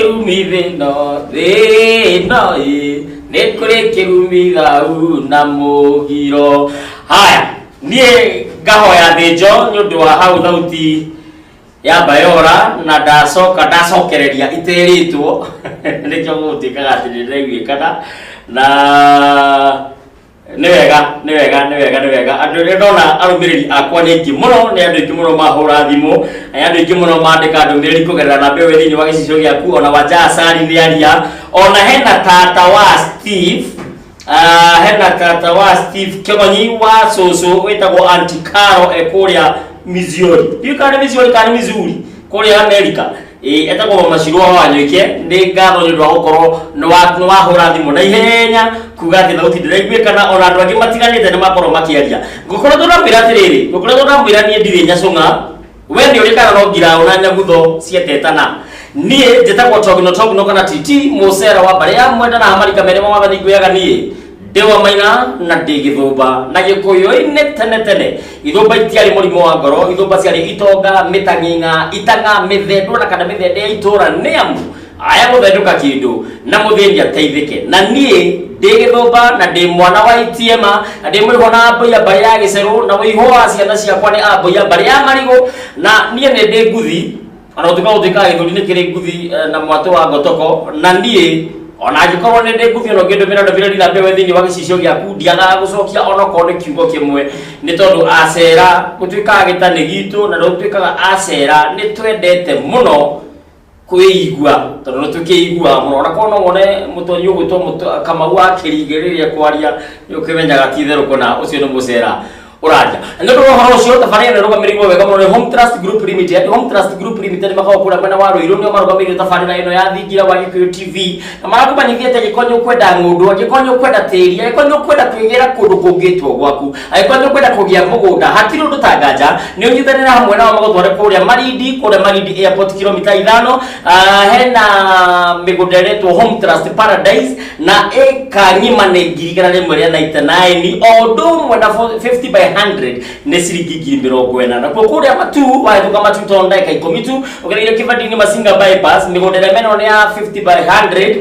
Kĩrumi thĩ-ĩno, thĩ-ĩno ĩ, nĩ kũrĩ kĩrumi thau na mũgiro. Haya, niĩ ngahoya thĩnjo nĩ ũndũ wa hau thauti ya Bayora na ndacoka ndacokereria iterĩtwo nĩkĩo gũgũtuĩkaga atĩ nĩ ndĩraiguĩkana na nĩ wega, nĩ wega, nĩ wega, nĩ wega. Andũ rĩrĩa ndona arũmĩrĩri akwa nĩ aingĩ mũno, nĩ andũ aingĩ mũno mahũra thimũ, nĩ andũ aingĩ mũno mandĩka ndũmĩrĩri kũgerera namba ĩyo ĩ thĩinĩ wa gĩcicio gĩaku. Ona Wanja Asari nĩ aria, ona hena tata wa Steve. Hena tata wa Steve Kĩgonyi wa cũcũ wĩtagwo Auntie Caro e kũrĩa Missouri. Ndiũĩ kana nĩ Missouri kana nĩ Missouri kũrĩa America. Ĩĩ, etagwo Mama Shirwa wa Wanyoike. Nĩ ngatho nĩ ũndũ wa gũkorwo nĩ wahũra thimũ na ihenya kuga atĩ thauti ndĩraiguĩkana. Ona andũ angĩ matiganĩte nĩ makorwo makĩaria. Ngũkoretwo ndamwĩra atĩrĩrĩ, ngũkoretwo ndamwĩra niĩ ndirĩ nyacũng'a. We nĩ ũrĩ kana no ngiraũ na nyagutho cietetana. Niĩ njĩtagwo Togno Togno kana TT mũcera wa mbarĩ ya Mwenda na Hamarika merĩ ma wathani. Ngwĩaga niĩ ndĩ wa Maina na ndĩ gĩthũmba na Gĩkũyũ-inĩ. Tene tene ithũmba itiarĩ mũrimũ wa ngoro, ithũmba ciarĩ itonga, mĩtang'ing'a, itang'a, mĩthendwo na kana mĩthende ya itũra, nĩ amu aya gũthendũka kĩndũ na mũthĩni ateithĩke. Na niĩ ndĩ gĩthũmba na ndĩ mwana wa itiema na ndĩ mũihwa na ambũi a mbarĩ ya gĩcerũ, na wĩihũ wa ciana ciakwa nĩ ambũi a mbarĩ ya marigũ. Na niĩ nĩ ndĩ nguthi, ona gũtuĩka gũtuĩkaga gĩthũri nĩ kĩrĩ nguthi na mwatũ wa ngotoko. Na niĩ ona angĩkorwo nĩ ndĩ nguthi, ona ũngĩndũmĩra ndũmĩrĩri na mbeũ thĩinĩ wa gĩcicio gĩaku, ndiagaga gũcokia onokorwo nĩ kiugo kĩmwe, nĩ tondũ acera gũtuĩkaga gĩta nĩ gitũ, na gũtuĩkaga acera nĩ twendete mũno kwĩigua, tondũ nĩ tũkĩiguaga mũno. Ona korwo no wone mũtonyi ũgwĩtwo Kamau wa Kĩringĩ rĩrĩa ekwaria, nĩ ũkĩmenyaga ti itherũ kũna ũcio nĩ mũcera ũraria. Na nĩ ũndũ wa ũhoro ũcio, tabarĩra ĩno ĩrũgamĩrĩirwo wega mũno nĩ Home Trust Group Limited. Home Trust Group Limited makoragwo kũrĩa mwena wa Ruiru, nĩo marũgamĩrĩire tabarĩra ĩno ya Thingira wa Gĩkũyũ TV, na marakũmenyithia atĩ angĩkorwo nĩ ũkwenda ng'ũndũ, angĩkorwo nĩ ũkwenda tĩri, angĩkorwo nĩ ũkwenda kwĩgĩra kũndũ kũngĩtwo gwaku, angĩkorwo nĩ ũkwenda kũgĩa mũgũnda, hatirĩ ũndũ ta nganja nĩ ũnyitanĩra hamwe nao magũtware kũrĩa Malindi, kũrĩa Malindi Airport kilomita 5. Hena mĩgũnda ĩretwo Home Trust Paradise na ĩka ng'ima nĩ 199,000, o ũndũ ũmwe na 50 by 100 nĩ ciringi 40,000. Nakuo kũrĩa Matu, wahĩtũka Matu to ndagĩka 10 tu ũgereire Kĩbandini Masinga bypass, mĩgũnda ĩrĩa meno nĩ ya 50 by 100,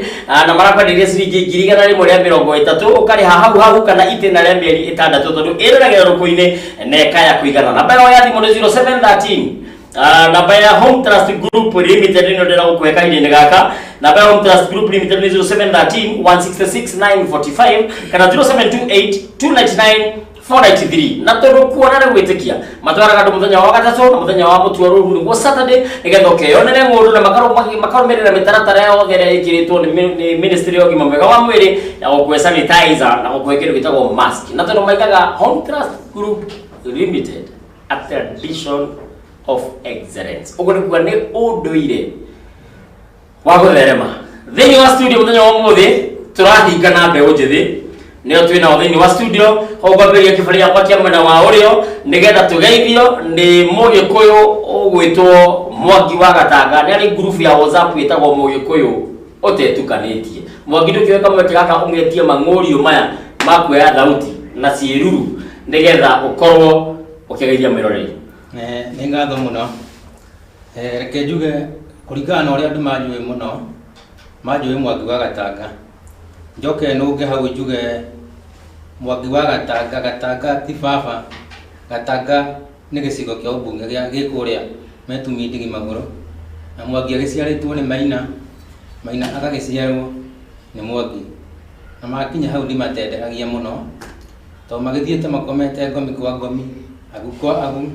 na marakwenderia ciringi 130,000, ũkarĩha hau hau kana itĩna rĩa mĩeri 6, tondũ ĩroragĩra rũkũ-inĩ na ĩkaya kũigana. Namba yao ya thimũ nĩ 0713. Namba ya Home Trust Group Limited nĩyo ndĩrenda gũkũhe kahinda-inĩ gaka. Namba ya Home Trust Group Limited nĩ 0713 166 945 kana 0728 299 493. Na tondũ kuona nĩ gwĩtĩkia, matwaraga andũ mũthenya wa gatatũ na mũthenya wa mũtua rũru, nĩguo Saturday, nĩgetha ũkeyonere ng'ũndũ na makarũmĩrĩra mĩtaratara yothe ĩrĩa ĩkĩrĩtwo nĩ Ministry ya ũgima mwega wa mwĩrĩ ya gũkũhe sanitizer na gũkũhe kĩndũ gĩtagwo mask. Na tondũ maigaga Home Trust Group Limited, a tradition of excellence, ũguo nĩ kuga nĩ ũndũire wa gũtherema. Thĩinĩ wa studio mũthenya wa ũmũthĩ tũrahinga na mbeũ njĩthĩ, nĩo twĩ nao thĩinĩ wa studio. Hau ngwambĩrĩria kĩbarĩ gĩakwa kĩa mwena wa ũrĩo nĩgetha tũgeithio nĩ Mũgĩkũyũ ũgwĩtwo Mwangi wa Gatanga. Nĩ arĩ ngurubu ya WhatsApp ĩtagwo Mũgĩkũyũ ũtetukanĩtie. Mwangi, ndũkĩoe kamweke gaka ũng'etie mang'ũriũ maya ma kuoya thauti na ciĩruru nĩgetha ũkorwo ũkĩgeithia mwĩroreri. Nĩ ngatho mũno. Reke njuge kũringana na ũrĩa andũ manjũĩ mũno, manjũĩ Mwangi wa Gatanga. Njoke nũnge hau njuge Mwangi wa Gatanga, Gatanga ti baba, Gatanga nĩ gĩcigo kĩa ũmbunge gĩa gĩ kũrĩa Metumi Ndigi Magũrũ. Na Mwangi agĩciarĩtwo nĩ Maina, Maina agagĩciarwo nĩ Mwangi. Na makinya hau ndimatenderagia mũno, tondũ magĩthiĩte makomete ngomi kwa ngomi, agu kwa agu,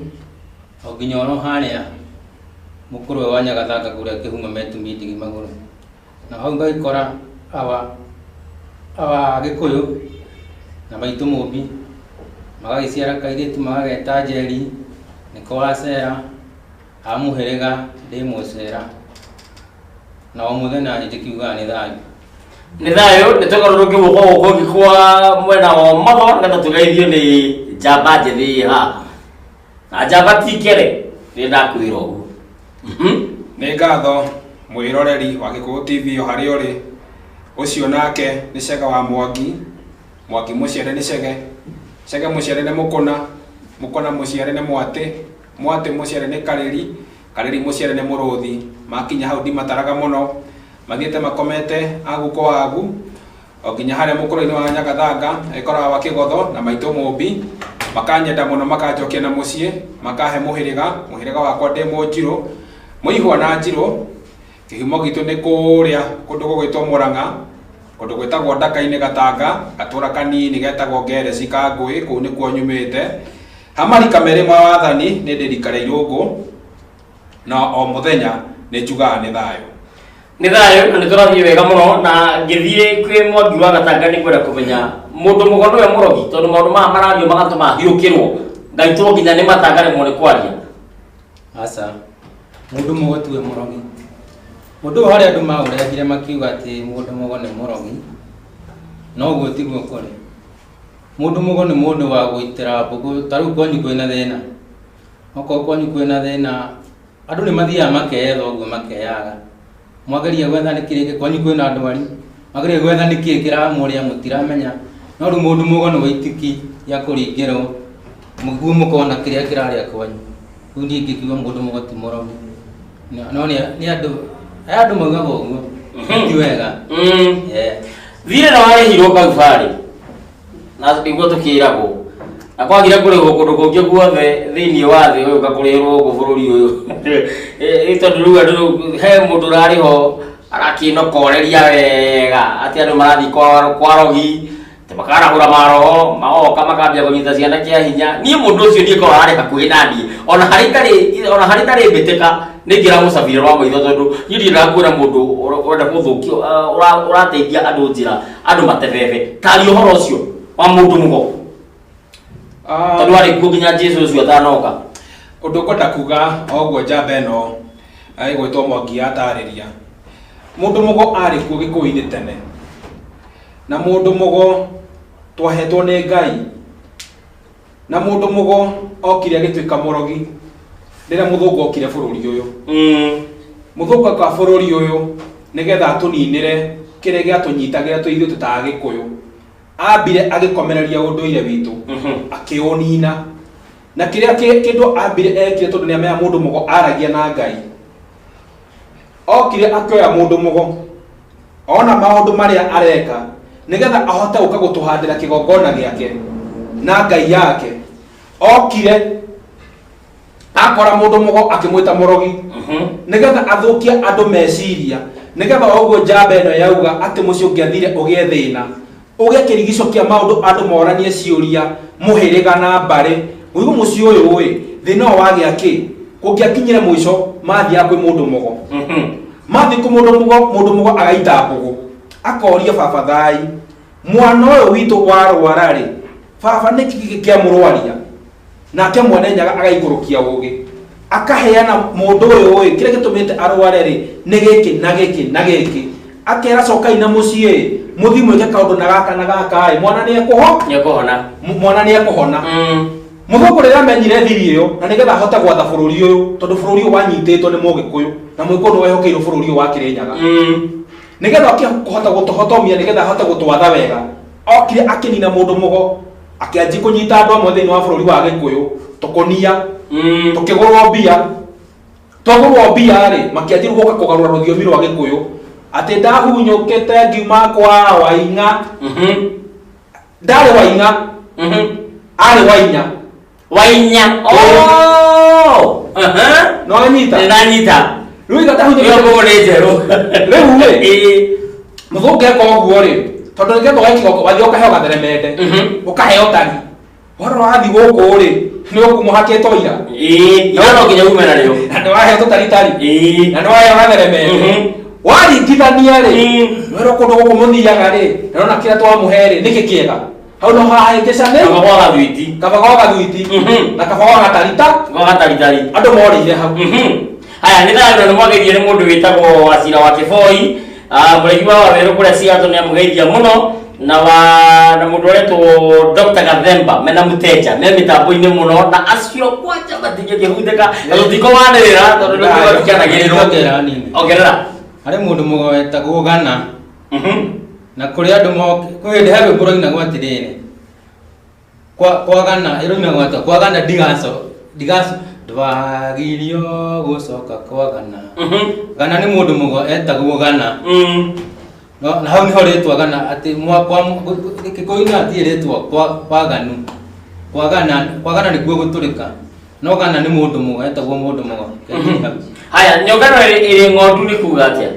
o nginya oro harĩa mũkũrwe wa Nyagathanga kũrĩa Kĩhumo Metumi Ndigi Magũrũ. Na hau ngagĩkora awa Gĩkũyũ na maitũ Mũmbi magagĩciara kairĩtu magageta Njeri, nĩko wacera, a mũhĩrĩga ndĩ mũcera. Na o mũthenya niĩ ndĩkiugaga nĩ thayũ. Nĩ thayũ. Nĩ tũgarũrũke guoko gũkũ ũngĩ kwa mwena wa ũmotho nĩgetha tũgeithio nĩ njamba njĩthĩ haha, na njamba ti kere, nĩ ndakwĩra ũguo. Nĩ ngatho mwĩroreri wa Gĩkũyũ TV o harĩa ũrĩ. Ũcio nake nĩ Cege wa Mwangi, Mwangi mũciare nĩ Cege, Cege mũciare nĩ Mũkũna, Mũkũna mũciare nĩ Mwatĩ, Mwatĩ mũciare nĩ Karĩri, Karĩri mũciare nĩ Mũrũthi. Makinya hau ndimataraga mũno. Mathiĩte makomete aguko wagu o nginya harĩa mũkũrũ-inĩ wa Nyagathanga ĩkoraga wa Kĩgotho na maitũ Mũmbi makanyenda mũno makanjokia na mũciĩ makahe mũhĩrĩga mũhĩrĩga wakwa ndĩ Mũnjirũ mũihwa na Njirũ. Kĩhumo gitũ nĩ kũrĩa kũndũ gũgwĩtwo Mũrang'a, kũndũ gwĩtagwo Ndaka-inĩ Gatanga, gatũra kanini getagwo Ngereci ka Ngũĩ, kũu nĩkuo nyumĩte. Hamarika merĩ ma wathani nĩ ndĩ rika rĩa Irũngũ na o mũthenya nĩ njugaga nĩ thayũ. Nĩ thayũ na nĩ tũrathiĩ wega mũno na ngĩthiĩ kwĩ Mwangi wa Gatanga nĩ ngwenda kũmenya mũndũ mũgo nĩwe mũrogi tondũ maũndũ maya marario magatũma hiũkĩrwo ngaitwo nginya nĩ matangaremwo nĩ kwaria. Aca, mũndũ mũgo tiwe mũrogi. Ũndũ ũyũ harĩ andũ maũrehire makiuga atĩ mũndũ mũgo nĩ mũrogi, no ũguo tiguo kũrĩ. Mũndũ mũgo nĩ mũndũ wa gũitĩra mbũkũ, ta rĩu kwanyu kwĩna thĩna. Okorwo kwanyu kwĩna thĩna, andũ nĩ mathiaga makeyetha ũguo makeyaga. Mwageria gwetha nĩ kĩrĩkĩ, kwanyu kwĩna ndwari, mwageria gwetha nĩ kĩĩ kĩramũrĩa mũtiramenya. No rĩu mũndũ mũgo nĩ wa itiki rĩa kũringĩrwo, mũguo mũkona kĩrĩa kĩrarĩa kwanyu. Rĩu niĩ ingĩkiuga mũndũ mũgo ti mũrogi. No nĩ andũ, aya andũ maugaga ũguo, ti wega. Thirĩ na warĩhirwo karubarĩ na nĩguo tũkĩragwo na kwagire kũrĩhwo kũndũ kũngĩ guothe thĩinĩ wa thĩ ũyũ ũgakũrĩhĩrwo gũkũ bũrũri ũyũ. Tondũ rĩu andũ he mũndũ ũrarĩho arakĩnokoreria wega atĩ andũ marathiĩ kwa rogi atĩ makarahũra maroho magoka makambia kũnyita ciana kĩa hinya. Niĩ mũndũ ũcio niĩ korwo ararĩ hakuhĩ na niĩ ona harĩ ndarĩ ona harĩ ndarĩ mbĩtĩka nĩ ingĩramũcabire rwa maitho tondũ niĩ ndiendaga kuona mũndũ ũrenda gũthũkio ũrateithia andũ njĩra andũ matebebe. Taria ũhoro ũcio wa mũndũ mũgo tondũ arĩ kuo nginya Jesũ ũcio atanoka. Ũndũ ngwenda kuga o ũguo njamba ĩno ĩgwĩtwo Mwangi yatarĩria, mũndũ mũgo arĩ kuo Gĩkũyũ-inĩ tene, na mũndũ mũgo twahetwo nĩ Ngai, na mũndũ mũgo okire agĩtuĩka mũrogi rĩrĩa mũthũngũ okire bũrũri ũyũ. Mũthũngũ oka bũrũri ũyũ nĩgetha atũninĩre kĩrĩa gĩatũnyitagĩra twĩ ithuĩ tũtaga Gĩkũyũ. Ambire agĩkomereria ũndũire witũ, akĩũnina. Na kĩrĩa kĩndũ ambire ekire tondũ nĩamenya mũndũ mũgo aragia na Ngai. Okire akĩoya mũndũ mũgo, ona maũndũ marĩa areka nĩgetha ahote gũka gũtũhandĩra kĩgongona gĩake na Ngai yake. Okire akora mũndũ mũgo akĩmwĩta mũrogi nĩgetha athũkie andũ meciria, nĩgetha ũguo njamba ĩno yauga atĩ mũciĩ ũngĩathire ũgĩe thĩna, ũgĩe kĩrigico kĩa maũndũ andũ moranie ciũria mũhĩrĩga na mbarĩ, mũigu mũciĩ ũyũ ĩ thĩna ũyũ wagĩa kĩ, kũngĩakinyire mũico mathiaga kwĩ mũndũ mũgo. Mathiĩ kwĩ mũndũ mũgo, mũndũ mũgo agaita mbũgũ akoria baba thai, mwana ũyũ witũ warwara rĩ, baba nĩkĩ gĩkĩ kĩamũrwaria? Nake mwene Nyaga agaikũrũkia ũgĩ akaheana mũndũ ũyũ ĩ kĩrĩa gĩtũmĩte arware rĩ nĩ gĩkĩ na gĩkĩ na gĩkĩ, akera cokai na mũciĩ mũthiĩ mwĩke kaũndũ na gaka na gaka ĩ mwana nĩekũho Nĩekũhona. Mwana nĩekũhona. Mũthũngũ rĩrĩa amenyire thiri ĩyo na nĩgetha ahote gwatha bũrũri ũyũ tondũ bũrũri ũyũ wanyitĩtwo nĩ Mũgĩkũyũ na Mũgĩkũyũ nĩ wehokeirwo bũrũri ũyũ wa Kĩrĩnyaga. Nĩgetha oke kũhota gũtũhotomia nĩgetha ahote gũtwatha wega, okire akĩnina mũndũ mũgo akĩanjia kũnyita andũ amwe thĩinĩ wa bũrũri wa Gĩkũyũ tũkũnia tũkĩgũrwo mbia, twagũrwo mbia rĩ makĩanjia gũka kũgarũra rũthiomi rwa Gĩkũyũ atĩ ndahunyũkĩte ngiuma kwa Waing'a. Ndarĩ Waing'a. Arĩ Wainya. Wainya. Oh! No anyita. Nĩndanyita. Rĩu iga ndahunyũkĩte. Ĩyo mbũgũ nĩ njerũ. Rĩu rĩ, mũthũngũ eka ũguo rĩ, tondũ nĩgetha ũgae kĩgoko, wathiĩ ũkaheo gatheremende, ũkaheo tari. Wona wathiĩ gũkũ rĩ, nĩ ũkũmũhakĩtwo ira. Ira no nginya ume narĩo. Na nĩ waheo tũtaritari. Na nĩ waheo gatheremende. Waringithania rĩ, werwo kũndũ gũkũ mũthiaga rĩ, na nona kĩrĩa twamũhe rĩ, nĩkĩ kĩega? Hau no hahĩngĩcane. Kaba gwa gathuiti. Kaba gwa gathuiti. Na kaba gwa gatarita. Gwa gataritari. Andũ morĩire hau. Haya, nĩ thayũ na nĩ mwageithio nĩ mũndũ wĩtagwo Wacira wa Kĩboi. Mũregi wa Wawerũ kũrĩa Seattle nĩ amũgeithia mũno na wa na mũndũ ũretwo Dr. Gathemba mena mũteja me mĩtambo-inĩ mũno na acio kwanja matingĩkĩhutĩka na tũtikũmanĩrĩra tondũ nĩ kuga tũkĩanagĩrĩrwo. Ongerera nini. Ongerera. Harĩ mũndũ mũgo wetagwo Gana. Na kũrĩ andũ kwĩ hĩndĩ he rwĩmbo rũinagwo atĩrĩrĩ, kwa Gana, ĩrũinagwo atĩa? Kwa Gana ndigaco, ndigaco, Ndwagirio gũcoka kwa Gana. Gana nĩ mũndũ mũgo etagwo Gana. No na hau niho rĩtwa Gana atĩ kwa Gĩkũyũ-inĩ hatirĩ rĩtwa kwa Ganu. Kwa Gana, kwa Gana nĩkuo gũtũrĩka. No Gana nĩ mũndũ mũgo etagwo mũndũ mũgo. Haya, nyongano ĩrĩ ng'ondu nĩ kuga atĩa?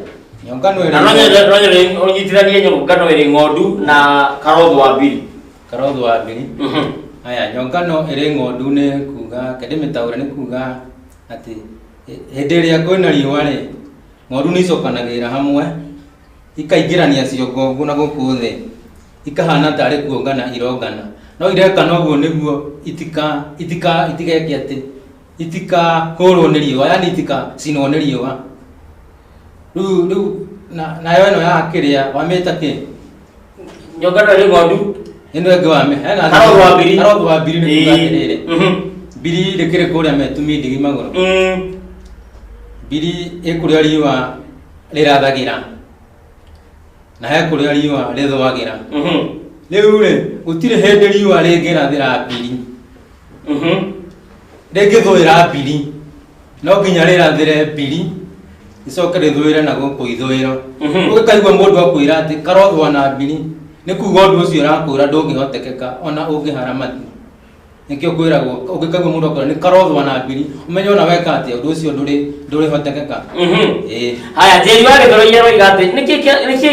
Nyongano ĩrĩ Na no nyende no nyende ũnyitithanie nyongano ĩrĩ ng'ondu na karotho wa mbiri. Karotho wa mbiri. Haya, nyongano ĩrĩ ng'ondu nĩ kuga, kende mĩtaũre nĩ kuga atĩ hĩndĩ ĩrĩa kwĩna riũa rĩ, ng'ondu nĩ icokanagĩrĩra hamwe, ikaingĩrania ciongo ũguo na gũkũ thĩ, ikahana tarĩ kuongana irongana. No ireka noguo nĩguo itika itika itigeke atĩ itikahũrwo nĩ riũa, yani itikacinwo nĩ riũa. Rĩu nayo ĩno ya kĩrĩa wamĩta kĩ? Nyongano ĩrĩ ng'ondu. Ĩno ĩngĩ wame, hena Karotho wa mbiri. Karotho wa mbiri nĩ kuga atĩrĩrĩ. Mbiri rĩkĩrĩ kũrĩa metumi ndigi magũrũ. Mbiri ĩkũrĩa riũa rĩrathagĩra na he kũrĩa riũa rĩthũagĩra. Rĩu rĩ, gũtirĩ hĩndĩ riũa rĩngĩrathĩra mbiri. Rĩngĩthũĩra mbiri, no nginya rĩrathĩre mbiri icoke rĩthũĩre na gũkũ ithũĩro. Ũgĩkaigua mũndũ akwĩra atĩ karothwa na mbiri, nĩ kuga ũndũ ũcio ũrakwĩra ndũngĩhotekeka ona ũngĩhara matu. Nĩkĩo kwĩragwo, ũngĩkaigua mũndũ akwĩra nĩ karothwa na mbiri, ũmenye ona weka atĩa ũndũ ũcio ndũrĩhotekeka. Ĩĩ. Haya, Njeri wa Gĩthũrai aroiga atĩ nĩkĩ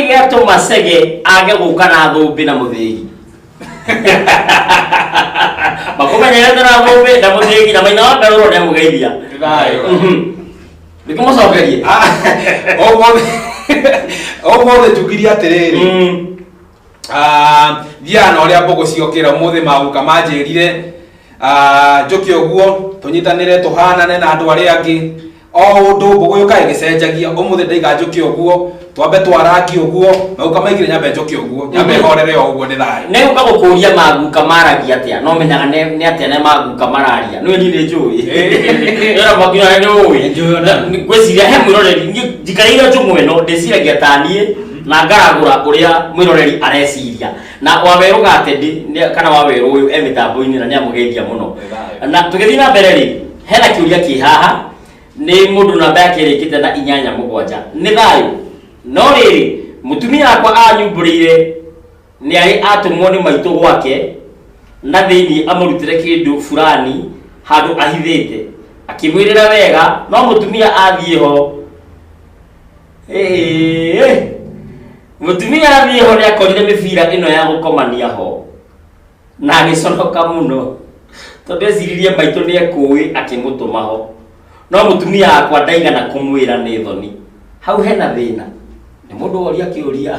gĩatũma Chege age gũka na thũmbĩ na mũthĩgi? Makũmenyerete na thũmbĩ na mũthĩgi na maina wa Ngarũrũ nĩamũgeithia. Thayũ. Ndĩkĩmũcokerie. Ũmũthĩ njugirie atĩrĩrĩ. Thiaga na ũrĩa mbũgũ ciokĩra ũmũthĩ maguka manjĩrire, njũke ũguo tũnyitanĩre tũhanane na andũ arĩa angĩ. O ũndũ mbũgũ yũkaga ĩgĩcenjagia, ũmũthĩ ndaiga njũke ũguo, twambe twarangi ũguo, maguka maigire nyambe njũke ũguo, nyambe horere o ũguo nĩ thayũ. Nĩ gũka gũkũria maguka maragia atĩa, no menyaga nĩ atĩa nĩ maguka mararia. Nĩ niĩ nĩ njũĩ. Nĩ maguka nĩ ũĩ. Nĩ njũĩ ona. Ngwĩciria he mwĩroreri, niĩ njikarĩire njũng'wa ĩno, ndĩciragia ta niĩ na ngaragũra ũrĩa mwĩroreri areciria. Na Wawerũ Gatendi kana Wawerũ ũyũ e mĩtambo-inĩ na nĩamũgeithia mũno. Na tũgĩthiĩ na mbere rĩ, hena kĩũria kĩ haha, nĩ mũndũ namba yake ĩrĩkĩte na 8 7. Nĩ thayũ. No rĩrĩ, mũtumia wakwa anyumbũrĩire nĩ arĩ atũmwo nĩ maitũ gwake na thĩinĩ amũrutĩre kĩndũ fulani handũ ahithĩte. Akĩmwĩrĩra wega, no mũtumia athiĩ ho. Mũtumia athiĩ ho nĩ akorire mĩbira ĩno ya gũkomania ho na agĩconoka mũno tondũ eciririe maitũ nĩ ekũĩ akĩmũtũma ho. No mũtumia wakwa ndaigana kũmwĩra nĩ thoni. Hau hena thĩna. Nĩ mũndũ woria kĩũria.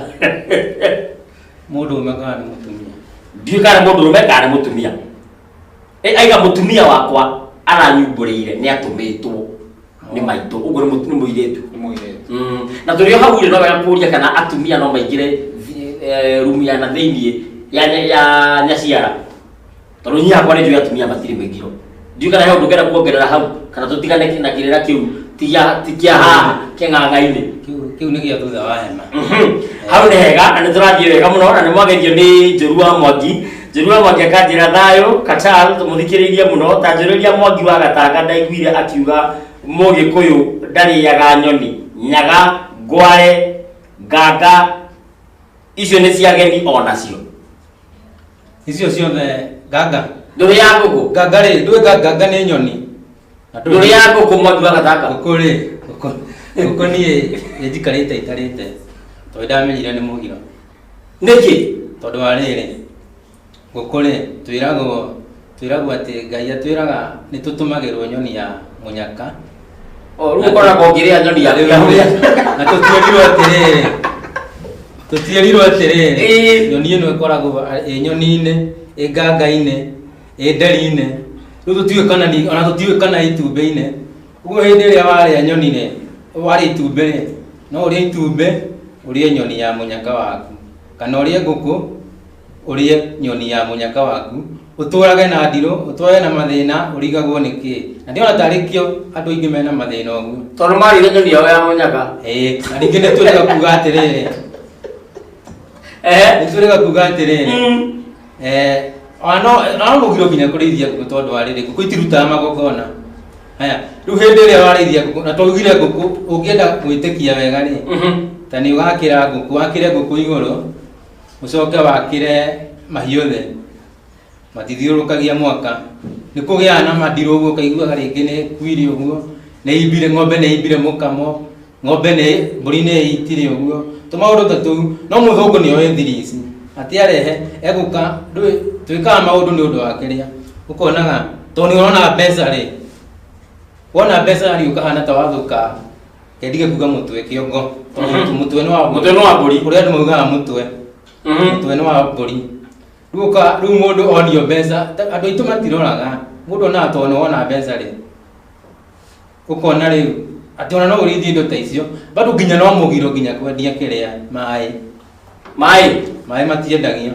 Mũndũ ũmwe kana nĩ mũtumia? Ndiũĩ kana nĩ mũndũrũme kana nĩ mũtumia. Aiga mũtumia wakwa aranyumbũrĩire nĩ atũmĩtwo nĩ maitũ, ũguo nĩ mũirĩtu. Nĩ mũirĩtu. Na tũrĩ o hau rĩ, no wega kũria kana atumia no maingĩre rumu ya na thĩiniĩ ya nyaciara. Tondũ niĩ hakwa nĩ njũĩ atumia matirĩ mũingĩro. Ndiũĩ kana he ũndũ ũngĩenda kuongerera hau, kana tũtigane na kĩrĩra kĩu ti kĩa haha kĩng'ang'a-inĩ. Kĩu nĩ gĩa thutha wa hema. Hau nĩ hega na nĩ tũrathiĩ wega mũno na nĩ mwagerio nĩ Njũru wa Mwangi. Njũru wa Mwangi akanjĩra thayũ Kachal tũmũthikĩrĩirie mũno ta njũrĩria Mwangi wa Gatanga ndaiguire akiuga Mũgĩkũyũ ndarĩaga nyoni, nyaga, ngware, nganga icio nĩ cia ageni onacio. Icio ciothe nganga. Ndũrĩ ya ngũkũ. Nganga rĩ, ndũĩ nganga nĩ nyoni. Na ndũrĩ Ndũrĩ ya ngũkũ Mwangi wa Gatanga. Ngũkũ rĩ, ngũkũ niĩ nĩ njikarĩte itarĩte tondũ ndamenyire nĩ mũgiro. Nĩkĩ? Tondũ wa rĩrĩ, ngũkũ rĩ, twĩragwo atĩ Ngai atwĩraga nĩ tũtũmagĩrwo nyoni ya mũnyaka. O, rĩu ũkoragwo ũkĩrĩa nyoni ya Rĩu mũnyaka. Na tũtierirwo atĩrĩrĩ, tũtierirwo atĩrĩrĩ, nyoni ĩno ĩkoragwo ĩ nyoni-inĩ, ĩ nganga-inĩ, ĩ nderi-inĩ. Rĩu tũtiũĩ kana ni, ona tũtiũĩ kana itumbĩ-inĩ. Ũguo hĩndĩ ĩrĩa warĩa nyoni rĩ, warĩa itumbĩ rĩ, no ũrĩe itumbĩ, ũrĩe nyoni ya mũnyaka waku. Kana ũrĩe ngũkũ, ũrĩe nyoni ya mũnyaka waku, ũtũrage na ndirũ, ũtũrage na mathĩna, ũrigagwo nĩ kĩ. Na ndĩrona tarĩ kĩo andũ aingĩ mena mathĩna ũguo. Tondũ marĩire nyoni yao ya mũnyaka. Ĩĩ, na ningĩ nĩ twĩrĩga kuga atĩrĩrĩ. Nĩ twĩrĩga kuga atĩrĩrĩ. Ona no mũgiro nginya kũrĩithia ngũkũ tondũ wa rĩrĩ, ngũkũ itirutaga magongona. Haya, rĩu hĩndĩ ĩrĩa warĩithia ngũkũ na twaugire ngũkũ ũngĩenda gwĩtĩkia wega rĩ, ta nĩ ũgakĩra ngũkũ, wakĩre ngũkũ igũrũ, ũcoke wakĩre mahiũ thĩ, matithiũrũrũkagia mwaka. Nĩ kũgĩaga na madirũ ũguo ũkaiguaga rĩngĩ nĩ kuire ũguo, nĩ imbire ng'ombe nĩ imbire mũkamo, ng'ombe nĩ mbũri nĩ ĩitire ũguo, tũmaũndũ ta tũu. No mũthũngũ nĩ oĩ thiri ici, atĩ arehe egũka, ndũĩ twĩkaga maũndũ nĩ ũndũ wa kĩrĩa, ũkonaga tondũ nĩ ũrona mbeca rĩ, wona mbeca rĩ ũkahana ta wathũka, reke ndige kuga mũtwe kĩongo, tondũ mũtwe nĩ wa Mũtwe nĩ wa mbũri. Kũrĩ andũ maugaga mũtwe. Mũtwe nĩ wa mbũri. Rĩu ũka rĩu mũndũ onio mbeca, andũ aitũ matiroraga, mũndũ onaga tondũ nĩ wona mbeca rĩ, ũkona rĩu atĩ ona no ũrĩithie indo ta icio, bado nginya no mũgiro nginya kwendia kĩrĩa maĩ. Maĩ? Maĩ matiendagio.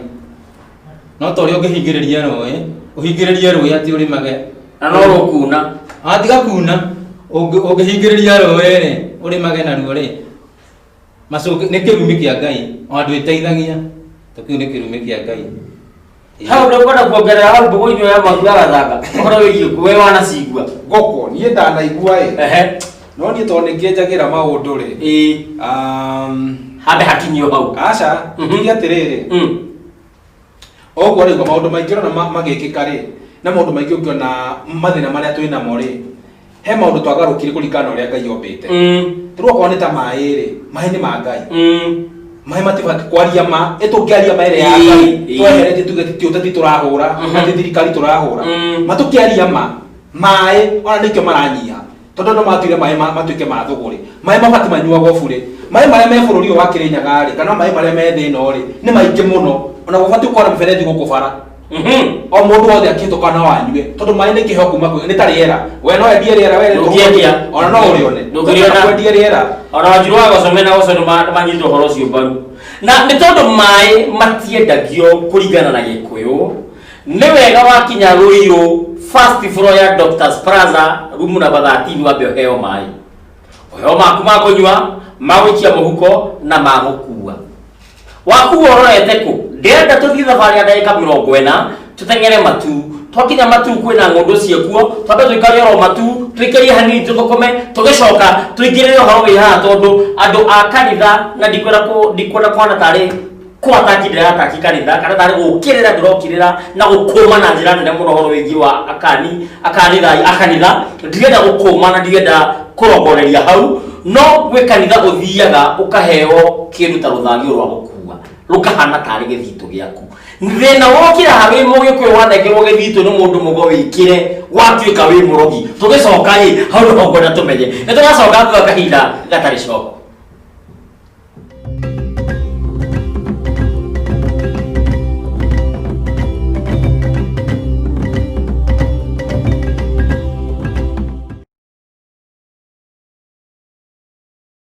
No ta ũrĩa ũngĩhingĩrĩria rũĩ, ũhingĩrĩrie rũĩ atĩ ũrĩmage. Na no rũkuna. Ah, tiga kuna. Ũngĩhingĩrĩria rũĩ rĩ, ũrĩmage naruo rĩ, macũngĩ nĩ kĩrumi kĩa Ngai, ona ndwĩteithagia, to kĩu nĩ kĩrumi kĩa Ngai. Hau ndũkwenda kuongerera hau mbũgũ-inĩ ya Mwangi wa Gathanga, ũhoro wĩgiĩ ngũkũ, we wanacigua? Ngũkũ, niĩ ndanaigua ĩ. Ehe. No niĩ tondũ nĩ ngĩenjagĩra maũndũ rĩ. Ĩĩ. Hambe hakinyio hau. Aca, njuge atĩrĩrĩ. Oguo rĩ, maũndũ maingĩ ũrona magĩkĩka rĩ, na maũndũ maingĩ ũngĩona mathĩna marĩa twĩ namo rĩ, he maũndũ twagarũkire kũringana na ũrĩa Ngai ombĩte. Rĩu okorwo nĩ ta maĩ rĩ, maĩ nĩ ma Ngai. Maĩ matibatiĩ kwaria ma, ĩ tũngĩaria ma ĩrĩa ya Ngai, tweheretie tuge ti ũteti tũrahũra, na ti thirikari tũrahũra. Ma tũkĩaria ma, maĩ ona nĩkĩo maranyiha. Tondũ andũ matuire maĩ matuĩke ma thũgũrĩ. Maĩ mabatiĩ manyuagwo burĩ. Maĩ marĩa me bũrũri ũyũ wa Kĩrĩnyaga rĩ, kana maĩ marĩa me thĩ ĩno rĩ, nĩ maingĩ mũno. Ona gũbatiĩ gũkorwo na mĩberethi gũkũ bara. O mũndũ wothe akĩhĩtũka no anyue. Tondũ maĩ nĩ kĩheo kuma kwĩ, nĩ ta rĩera. We no endie rĩera, we Ndũngĩendia. Ona no ũrĩone. Ndũngĩrĩona. Ndũngĩenda kwendia rĩera. Ona Wanjiru wa Goco mena Goco nĩ manyitĩte ũhoro ũcio mbaru. Na nĩ tondũ maĩ matiendagio kũringana na Gĩkũyũ, nĩ wega wakinya Ruiru first floor ya Doctors Plaza room number 13 wambe ũheo maĩ. Ũheo maku ma kũnyua, ma gũikia mũhuko na ma gũkua. Wakua ũrorete kũ? Ndĩrenda tũthiĩ thabarĩ ya ndagĩka mĩrongo ĩna, tũteng'ere Matuu. Twakinya Matuu kwĩna ng'ũndũ ciĩkuo, twambe tũikare oro Matuu, tũikarie hanini tũthũkũme, tũgĩcoka tũingĩrĩre ũhoro wĩ haha tondũ andũ a kanitha na ndikwenda ndikwenda kũhana tarĩ kũataki ndĩrataki kanitha kana tarĩ gũkĩrĩra ndĩrokĩrĩra na gũkũma na njĩra nene mũno ũhoro wĩgiĩ wa akani, akanitha, akanitha. Ndirenda gũkũma na ndirenda kũrongoreria hau, no gwĩ kanitha ũthiaga ũkaheo kĩndũ ta rũthagio rwa gũkua rũkahana tarĩ gĩthitũ gĩaku. Thĩna wokĩra ha wĩ mũgĩkũyũ wanengerwo gĩthitũ nĩ mũndũ mũgo wĩkĩre watuĩka wĩ mũrogi. Tũgĩcoka ĩ, hau nĩho ngwenda tũmenye. Nĩ tũracoka thutha kahinda gatarĩ coko.